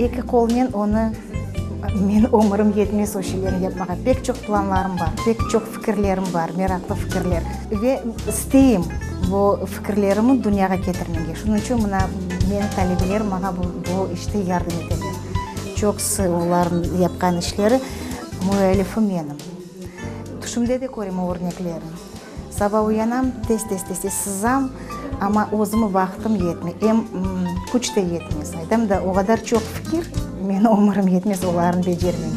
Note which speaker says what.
Speaker 1: Eki qolnen onı, men ömürim yetmez o şeylerni yapmağa. Pek çoq planlarım bar, pek çoq fikirlerim bar, meraqlı fikirler. Ve isteyim bu fikirlerimi dünyağa ketirmege. Şunıñ içün mına menim talebelerim maña bu işte yardım eteler. Çoqusı olarnıñ yapqan işleri müellifi menim. Tüşümde de körem o örneklerni. Saba uyanam, tez-tez-tez-tez sızam, amma özüme vaqtım yetmey, em küç de yetmez. Aytam da, o qadar çoq fikir, menim ömürim yetmez olarnı becermege.